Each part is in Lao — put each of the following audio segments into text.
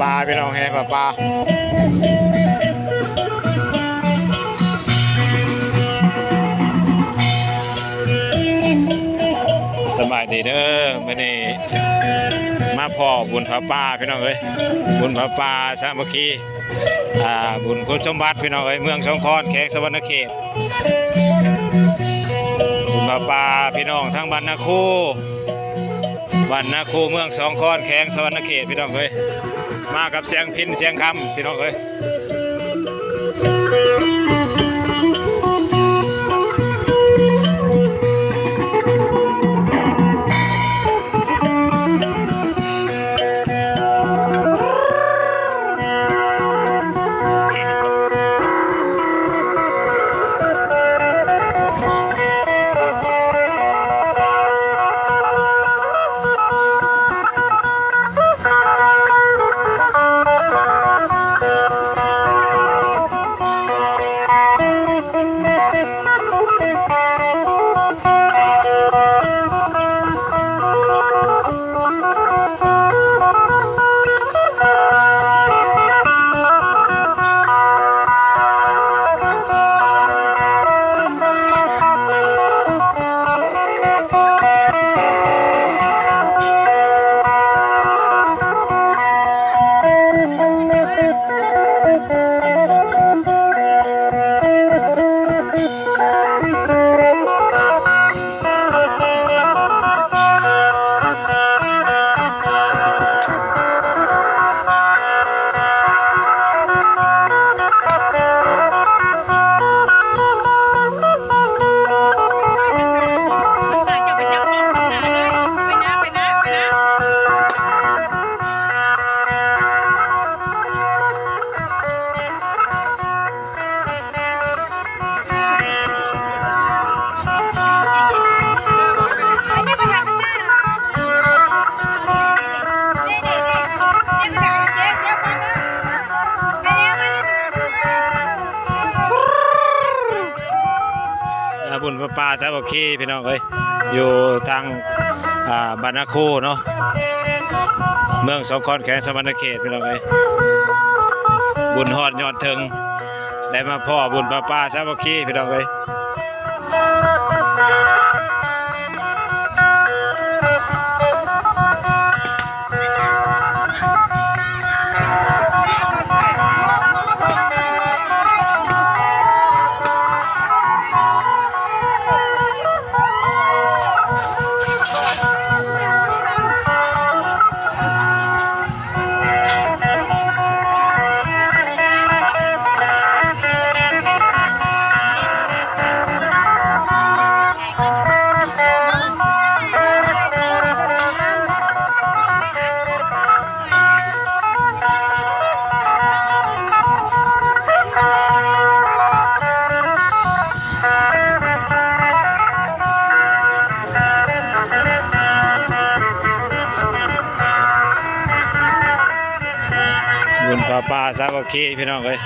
ປາພີ່ນ້ອງ ແຫ່ຜ້າປ່າ. ສະບາຍດີເດີ ມື້ນີ້ມາພໍ້ບຸນຜ້າປ່າພີ່ນ້ອງເອີຍ ບຸນຜ້າປ່າສາມັກຄີ ອ່າ ບຸນຄຸນສົມບັດພີ່ນ້ອງເອີຍ ເມືອງສອງຄອນ ແຂວງສະຫວັນນະເຂດ ບຸນຜ້າປ່າພີ່ນ້ອງທາງບ້ານນາຄູ ບ້ານນາຄູ ເມືອງສອງຄອນ ແຂວງສະຫວັນນະເຂດ ພີ່ນ້ອງເອີຍ ມາກັບສຽງພິນສຽງຄຳ ພີ່ນ້ອງເອີຍ. ອ່າ ບຸນຜ້າປ່າສາມັກຄີພີ່ນ້ອງເອີຍ ຢູ່ທາງ ອ່າ ບ້ານນາຄູເນາະ ເມືອງສອງຄອນ ແຂວງສະຫວັນນະເຂດ ພີ່ນ້ອງເອີຍ ບຸນຮອດຍອດເທິງ ໄດ້ມາພໍ້ບຸນຜ້າປ່າສາມັກຄີພີ່ນ້ອງເອີຍ. ບຸນຜ້າປ່າສາມັກຄີພີ່ນ້ອງເອີຍ.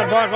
ບຸນ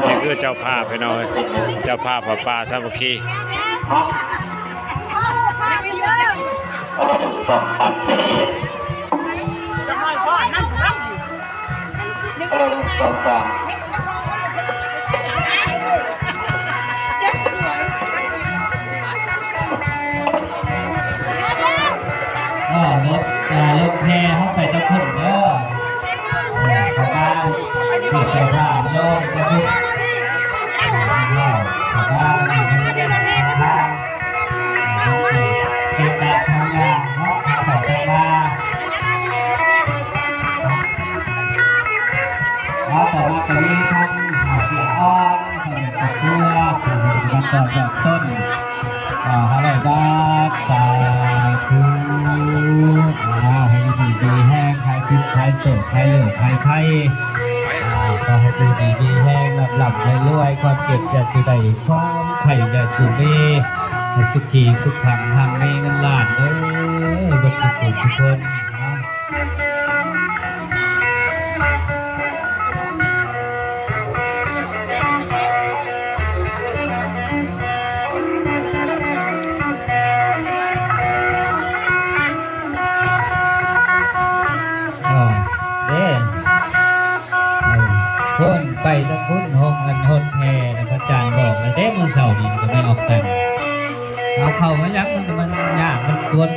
ນີ້ຄືເຈົ້າພາບພີ່ນ້ອງເອີຍ ເຈົ້າພາບຜ້າປ່າສາມັກຄີ. ເອີ ລົດ ເອີ ລົດແຫ່ເຮົາໄປຕະພຸ້ນເດີ ເອີ ເຂົ້າມາ ເຂົ້າມາໂຍມຕະພຸ້ນ ເອີ ເຂົ້າມາ ເຂົ້າມາ ເກະກະທາງຍ່າງເນາະ ທາງເຂົ້າທາງມາ ເອົາ ຕໍ່ມາກໍມີທາງ ເອີ ເສຍອ່ອນ ເພິ່ນກໍຄົວ ເພິ່ນກໍມາຕ້ອນຮັບຕົ້ນ ເອີ ຫ້າຮ້ອຍບາດ ສາທຸ ເອົາ ໃຫ້ຢູ່ດີມີແຮງ ໃຫ້ ໃຫ້ໂຊກ ໃຫ້ໂລກ ໃຫ້ໄພ ເອົາ ຂໍໃຫ້ຢູ່ດີມີແຮງ ລ່ຳໆລວຍໆ ຄວາມເຈັບຢ່າສູ່ໄດ້ ຄວາມໄຂ້ຢ່າສູ່ມີ ໃຫ້ສຸຂີສຸຂັງຮັ່ງມີເງິນລ້ານເດີ ເບິດສຸຂູສຸຄົນເນາະ. ເອີ ເດ້ ເອີ ພຸ້ນ ໄປທາງພຸ້ນ ຫ້ອງອັນ ຮອດແຫ່ນະ ພະອາຈານບອກແລ້ວເດ້ ມື້ເຊົ້ານີ້ກໍໄດ້ອອກກັນ ເອົາເຂົ້າມາຍັງ ມັນ ມັນຍາກ ມັນກວນ